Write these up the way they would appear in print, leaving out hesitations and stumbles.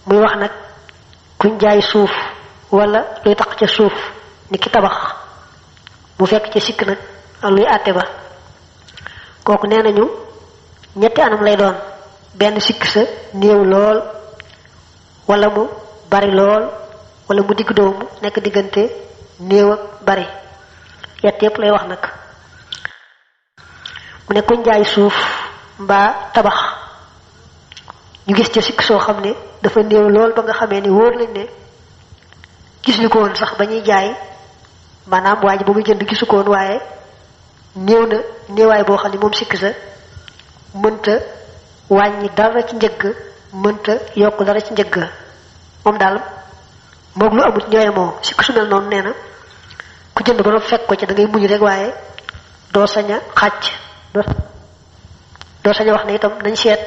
muy wax nag kuñ jaay suuf wala luy tax ca suuf ni ki tabax mu fekk ca sikk nag luy àtte ba kooku nee nañu ñetti anam lay doon benn sikk sa néew lool wala mu bari lool wala mu digg doomu nekk diggante néew ak bari yett yépp lay wax nag mu ne kuñ jaay suuf mbaa tabax ñu gis ca sikk soo xam ne dafa néew lool ba nga xamee ni wóor lañ ne gis ñu ko woon sax ba ñuy jaay maanaam waa ji ba muy jënd gisu ko woon waaye néew na néewaay boo xam ne moom sikk sa mënta wàññi dara ci njëgg mënta yokk dara ci njëgg moom daal moog lu amut ñooye moo sikk su mel noonu nee na ku jënd ba fekk ko ci da ngay muñ rek waaye doo sañ a xàcc doo sañ a wax ne itam nañ seet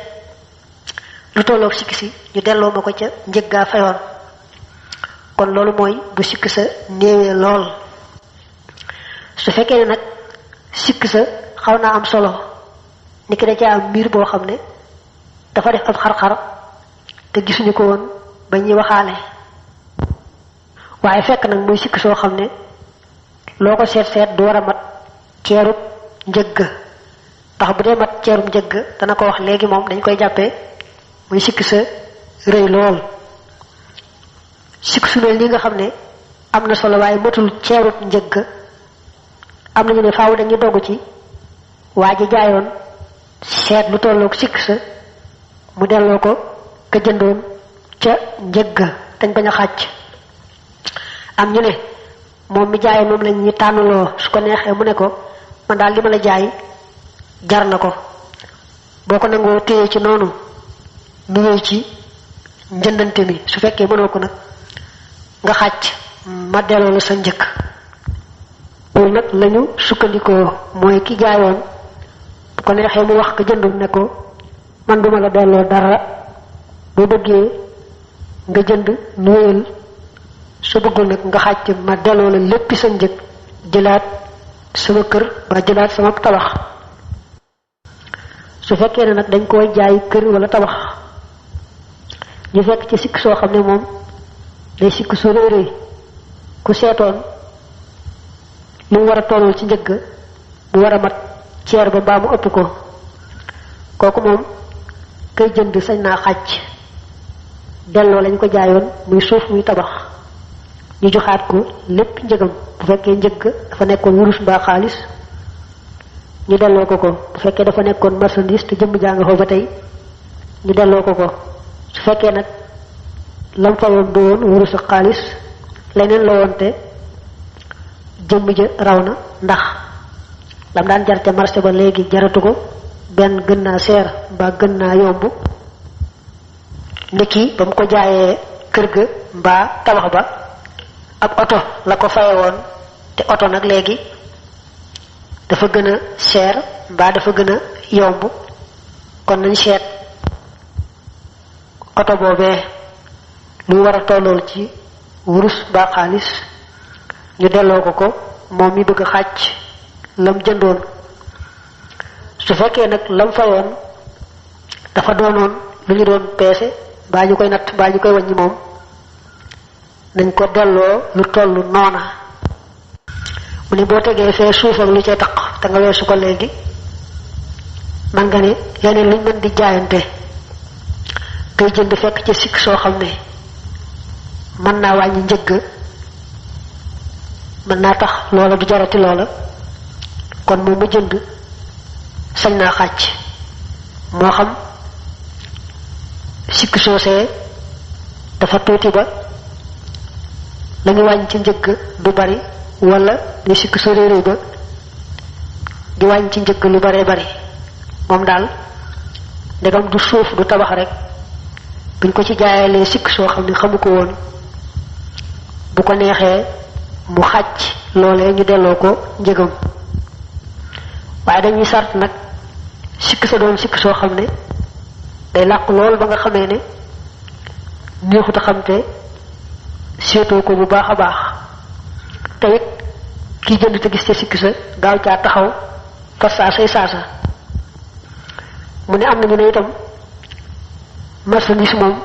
lu tolloog sikk si ñu delloo ma ko ca njëggaa fayoon kon loolu mooy bu sikk sa néewee lool su fekkee ne nag sikk sa xaw naa am solo ni ki da ca am miir boo xam ne dafa def ab xar-xar te gisuñu ko woon ba ñuy waxaale waaye fekk nag muy sikk soo xam ne loo ko seet seet du war a mat ceerub njëgg ndax bu dee mat ceerub njëgg dana ko wax léegi moom dañ koy jàppee muy sikk sa rëy lool sikk su mel nii nga xam ne am na solo waaye matul ceerub njëgg am nañu ne faaw dañuy dogg ci waa ji jaayoon seet lu tolloog sikk sa mu delloo ko ka jëndoon ca njëgg dañ bañ a xàcc am ñu ne moom mi jaaye moom lañ ñu tànnaloo su ko neexee mu ne ko man daal li ma la jaay jar na ko boo ko nangoo téye ci noonu mu wéy ci njëndante mi su fekkee mënoo ko nag nga xàcc ma delloo la sa njëkk loolu nag lañu sukkandikoo mooy ki jaayoon bu ko neexee mu wax ko jëndum ne ko man duma la delloo dara boo bëggee nga jënd nuwéyal su bëggul nag nga xàcc ma delloo la léppi sa njëkk jëlaat sama kër ba jëlaat sama tabax su fekkee ne nag dañ koy jaay kër wala tabax ñu fekk ci sikk soo xam ne moom day sikk su rëy rëy ku seetoon li mu war a tollal ci njëgg mu war a mat ceer ba mbaa mu ëpp ko kooku moom kay jënd sañ naa xàcc delloo lañ ko jaayoon muy suuf muy tabax ñu joxaat ko lépp njëgam bu fekkee njëgg dafa nekkoon wurus mbaa xaalis ñu delloo ko bu fekkee dafa nekkoon marchandise te jëmm jaa nga fa ba tey ñu delloo ko su fekkee nag lam fa woon du woon wurus ak xaalis leneen la woon te jëmm ja raw na ndax lam daan jar ca marché ba léegi jaratu ko benn gën naa seer mbaa gën naa yomb niki ba mu ko jaayee kër ga mbaa tabax ba ab oto la ko faye woon te oto nag léegi dafa gën a seer mbaa dafa gën a yomb kon nañ seet oto boobee lu war a tollool ci wurus mbaa xaalis ñu delloo ko moom mi bëgg a xàcc lam jëndoon su fekkee nag lam fayoon dafa doonoon lu ñu doon peese mbaa ñu koy natt mbaa ñu koy wàññi moom nañ ko delloo lu toll noona mu ni boo tegee fee suuf ak lu cay taq te nga weesu ko léegi man nga ne leneen luñ mën di jaayante kay jënd fekk ci sikk soo xam ne mën naa wàññi njëgg mën naa tax loola du jarati loola kon moom mu jënd sañ naa xàcc moo xam sikk soosee dafa tuuti ba la ñu wàññi ci njëgg du bari wala ni sikk soo réeréy ba di wàññi ci njëgg lu baree bari moom daal ndegam du suuf du tabax rek buñ ko ci jaayalee sikk soo xam ne xamu ko woon bu ko neexee mu xàcc loolee ñu delloo ko njëgam waaye dañuy sart nag sikk sa doon sikk soo xam ne day làqu lool ba nga xamee ne neexut a xam te seetoo ko bu baax a baax te it kii jënd te gis ca sikk sa gaaw caa taxaw fa saasay saasa mu ne am nañu ne itam marchandise moom